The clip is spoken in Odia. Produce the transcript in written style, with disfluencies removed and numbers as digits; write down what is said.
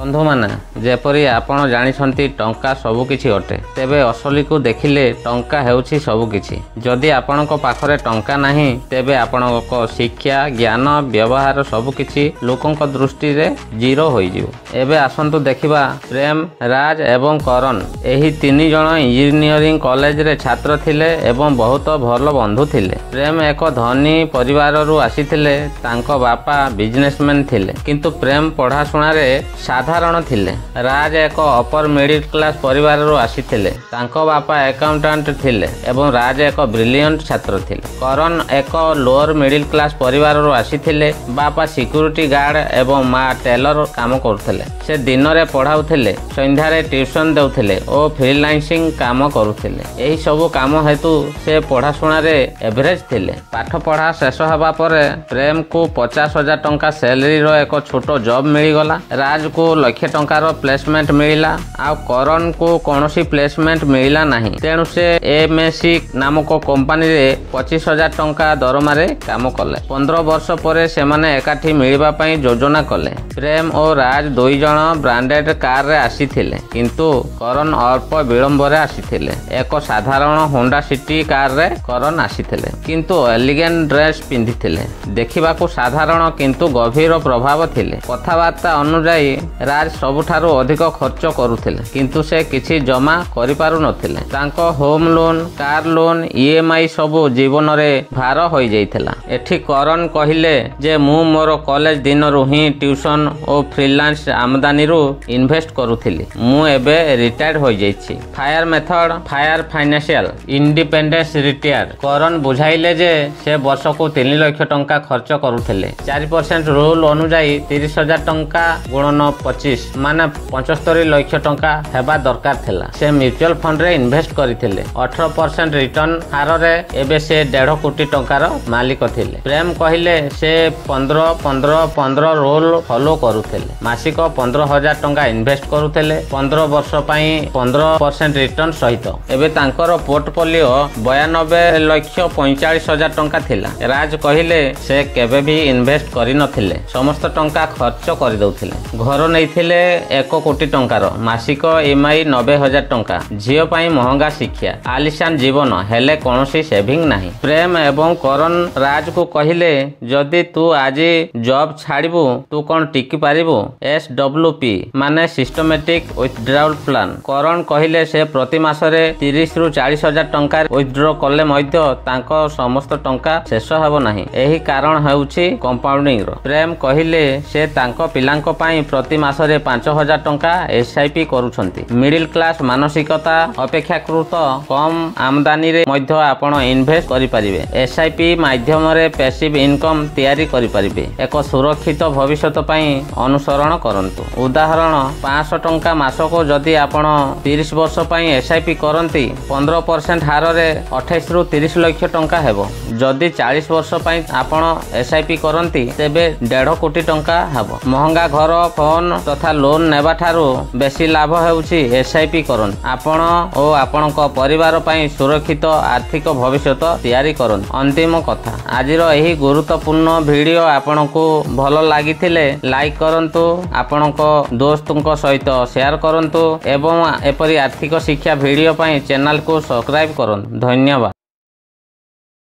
ବନ୍ଧୁମାନେ, ଯେପରି ଆପଣ ଜାଣିଛନ୍ତି, ଟଙ୍କା ସବୁକିଛି ଅଟେ। ତେବେ ଅସଲିକୁ ଦେଖିଲେ ଟଙ୍କା ହେଉଛି ସବୁକିଛି। ଯଦି ଆପଣଙ୍କ ପାଖରେ ଟଙ୍କା ନାହିଁ, ତେବେ ଆପଣଙ୍କ ଶିକ୍ଷା, ଜ୍ଞାନ, ବ୍ୟବହାର ସବୁକିଛି ଲୋକଙ୍କ ଦୃଷ୍ଟିରେ ଜିରୋ ହୋଇଯିବ। ଏବେ ଆସନ୍ତୁ ଦେଖିବା, ପ୍ରେମ, ରାଜ ଏବଂ କରନ ଏହି ତିନି ଜଣ ଇଞ୍ଜିନିୟରିଂ କଲେଜରେ ଛାତ୍ର ଥିଲେ ଏବଂ ବହୁତ ଭଲ ବନ୍ଧୁ ଥିଲେ। ପ୍ରେମ ଏକ ଧନୀ ପରିବାରରୁ ଆସିଥିଲେ। ତାଙ୍କ ବାପା ବିଜନେସମ୍ୟାନ ଥିଲେ, କିନ୍ତୁ ପ୍ରେମ ପଢ଼ାଶୁଣାରେ ସାଧାରଣ ଥିଲେ। ରାଜ ଏକ ଅପର ମିଡିଲ କ୍ଲାସ ପରିବାରରୁ ଆସିଥିଲେ। ତାଙ୍କ ବାପା ଆକାଉଣ୍ଟାଣ୍ଟ ଥିଲେ ଏବଂ ରାଜ ଏକ ବ୍ରିଲିୟଣ୍ଟ ଛାତ୍ର ଥିଲେ। କରନ ଏକ ଲୋଅର ମିଡିଲ କ୍ଲାସ ପରିବାରରୁ ଆସିଥିଲେ। ବାପା ସିକ୍ୟୁରିଟି ଗାର୍ଡ ଏବଂ ମା ଟେଲର କାମ କରୁଥିଲେ। ସେ ଦିନରେ ପଢ଼ାଉଥିଲେ, ସନ୍ଧ୍ୟାରେ ଟ୍ୟୁସନ ଦେଉଥିଲେ ଓ ଫ୍ରିଲାନ୍ସିଂ କାମ କରୁଥିଲେ। ଏହି ସବୁ କାମ ହେତୁ ସେ ପଢ଼ାଶୁଣାରେ ଏଭରେଜ ଥିଲେ। ପାଠ ପଢ଼ା ଶେଷ ହେବା ପରେ ପ୍ରେମକୁ 50,000 ଟଙ୍କା ସ୍ୟାଲେରୀର ଏକ ଛୋଟ ଜବ୍ ମିଳିଗଲା। ରାଜକୁ ଲକ୍ଷେ ଟଙ୍କାର ପ୍ଲେସମେଣ୍ଟ ମିଳିଲା ଆଉ କରନକୁ କୌଣସି ପ୍ଲେସମେଣ୍ଟ ମିଳିଲା ନାହିଁ। ତେଣୁ ସେ ଏମଏସି ନାମକ କମ୍ପାନୀରେ 25,000 ଟଙ୍କା ଦରମାରେ କାମ କଲେ। 15 ବର୍ଷ ପରେ ସେମାନେ ଏକାଠି ମିଳିବା ପାଇଁ ଯୋଜନା କଲେ। ପ୍ରେମ ଓ ରାଜ ଦୁଇ ଜଣ ବ୍ରାଣ୍ଡେଡ କାରରେ ଆସିଥିଲେ, କିନ୍ତୁ କରନ ଅଳ୍ପ ବିଳମ୍ବରେ ଆସିଥିଲେ। ଏକ ସାଧାରଣ ହୋଣ୍ଡା ସିଟି କାରରେ କରନ ଆସିଥିଲେ, କିନ୍ତୁ ଏଲିଗେଣ୍ଟ ଡ୍ରେସ୍ ପିନ୍ଧିଥିଲେ। ଦେଖିବାକୁ ସାଧାରଣ କିନ୍ତୁ ଗଭୀର ପ୍ରଭାବ ଥିଲେ। କଥାବାର୍ତ୍ତା ଅନୁଯାୟୀ ରାଜ ସବୁଠାରୁ ଅଧିକ ଖର୍ଚ୍ଚ କରୁଥିଲେ, କିନ୍ତୁ ସେ କିଛି ଜମା କରିପାରୁନଥିଲେ। ତାଙ୍କ ହୋମ ଲୋନ୍, କାର ଲୋନ୍, ଇଏମଆଇ ସବୁ ଜୀବନରେ ଭାର ହୋଇଯାଇଥିଲା। ଏଠି କରନ କହିଲେ ଯେ ମୁଁ ମୋର କଲେଜ ଦିନରୁ ହିଁ ଟ୍ୟୁସନ ଓ ଫ୍ରିଲାନ୍ସ ଆମଦାନୀରୁ ଇନଭେଷ୍ଟ କରୁଥିଲି। ମୁଁ ଏବେ ରିଟାୟାର୍ଡ ହୋଇଯାଇଛି। FIRE method, FIRE, financial independence retired. କରନ ବୁଝାଇଲେ ଯେ ସେ ବର୍ଷକୁ 3 ଲକ୍ଷ ଟଙ୍କା ଖର୍ଚ୍ଚ କରୁଥିଲେ। 4% ରୁଲ ଅନୁଯାୟୀ 30,000 ଟଙ୍କା ଗୁଣନ 25 ମାନେ 75 ଲକ୍ଷ ଟଙ୍କା ହେବା ଦରକାର ଥିଲା। ସେ ମ୍ୟୁଚୁଆଲ ଫଣ୍ଡରେ ଇନଭେଷ୍ଟ କରିଥିଲେ। 18% ରିଟର୍ଣ୍ଣ ହାରରେ ଏବେ ସେ 1.5 କୋଟି ଟଙ୍କାର ମାଲିକ ଥିଲେ। ପ୍ରେମ କହିଲେ ସେ 15 15 15 ରୁଲ ଫଲୋ କରୁଥିଲେ। ମାସିକ 15,000 ଟଙ୍କା ଇନଭେଷ୍ଟ କରୁଥିଲେ, 15 ବର୍ଷ ପାଇଁ 15% ରିଟର୍ଣ୍ଣ ସହିତ। ଏବେ ତାଙ୍କର ପୋର୍ଟଫୋଲିଓ 92,45,000 ଟଙ୍କା ଥିଲା। ରାଜ କହିଲେ ସେ କେବେ ବି ଇନଭେଷ୍ଟ କରିନଥିଲେ, ସମସ୍ତ ଟଙ୍କା ଖର୍ଚ୍ଚ କରିଦେଉଥିଲେ। ଘର ନେଇଥିଲେ 1 କୋଟି ଟଙ୍କାର, ମାସିକ ଇଏମଆଇ 90,000 ଟଙ୍କା, ଝିଅ ପାଇଁ ମହଙ୍ଗା ଶିକ୍ଷା, ଆଲିସାନ ଜୀବନ, ହେଲେ କୌଣସି ସେଭିଂ ନାହିଁ। ପ୍ରେମ ଏବଂ କରନ ରାଜକୁ କହିଲେ, ଯଦି ତୁ ଆଜି ଜବ୍ ଛାଡ଼ିବୁ, ତୁ କ'ଣ ଟିକି ପାରିବୁ? ଏସ୍ ଡବ୍ଲ୍ୟୁ ପି ମାନେ ସିଷ୍ଟମେଟିକ ୱିଥଡ୍ରାଉଲ ପ୍ଲାନ୍। କରଣ କହିଲେ ସେ ପ୍ରତି ମାସରେ 30ରୁ 40 ହଜାର ଟଙ୍କା ୱିଥଡ୍ର କଲେ ମଧ୍ୟ ତାଙ୍କ ସମସ୍ତ ଟଙ୍କା ଶେଷ ହେବ ନାହିଁ। ଏହି କାରଣ ହେଉଛି କମ୍ପାଉଣ୍ଡିଂର। ପ୍ରେମ କହିଲେ ସେ ତାଙ୍କ ପିଲାଙ୍କ ପାଇଁ ପ୍ରତି ମାସରେ 5,000 ଟଙ୍କା ଏସ୍ଆଇପି କରୁଛନ୍ତି। ମିଡିଲ କ୍ଲାସ ମାନସିକତା, ଅପେକ୍ଷାକୃତ କମ୍ ଆମଦାନୀରେ ମଧ୍ୟ ଆପଣ ଇନଭେଷ୍ଟ କରିପାରିବେ। ଏସ୍ଆଇପି ମାଧ୍ୟମରେ ପ୍ୟାସିଭ ଇନକମ୍ ତିଆରି କରିପାରିବେ। ଏକ ସୁରକ୍ଷିତ ଭବିଷ୍ୟତ ପାଇଁ ଅନୁସରଣ କରନ୍ତୁ। ଉଦାହରଣ, 500 ଟଙ୍କା ମାସକୁ ଯଦି ଆପଣ 30 ବର୍ଷ ପାଇଁ ଏସ୍ଆଇପି କରନ୍ତି, 15% ହାରରେ 28ରୁ 30 ଲକ୍ଷ ଟଙ୍କା ହେବ। ଯଦି 40 ବର୍ଷ ପାଇଁ ଆପଣ ଏସ୍ଆଇପି କରନ୍ତି, ତେବେ 1.5 କୋଟି ଟଙ୍କା ହେବ। ମହଙ୍ଗା ଘର, ଫୋନ ତଥା ଲୋନ୍ ନେବା ଠାରୁ ବେଶୀ ଲାଭ ହେଉଛି ଏସ୍ଆଇପି କରନ୍ତୁ। ଆପଣ ଓ ଆପଣଙ୍କ ପରିବାର ପାଇଁ ସୁରକ୍ଷିତ ଆର୍ଥିକ ଭବିଷ୍ୟତ ତିଆରି କରନ୍ତୁ। ଅନ୍ତିମ କଥା, ଆଜିର ଏହି ଗୁରୁତ୍ୱପୂର୍ଣ୍ଣ ଭିଡ଼ିଓ ଆପଣଙ୍କୁ ଭଲ ଲାଗିଥିଲେ ଲାଇକ୍ କରନ୍ତୁ, ଆପଣଙ୍କ ଦୋସ୍ତଙ୍କ ସହିତ ସେୟାର କରନ୍ତୁ ଏବଂ ଏପରି ଆର୍ଥିକ ଶିକ୍ଷା ଭିଡ଼ିଓ ପାଇଁ ଚ୍ୟାନେଲକୁ ସବସ୍କ୍ରାଇବ କରନ୍ତୁ। ଧନ୍ୟବାଦ।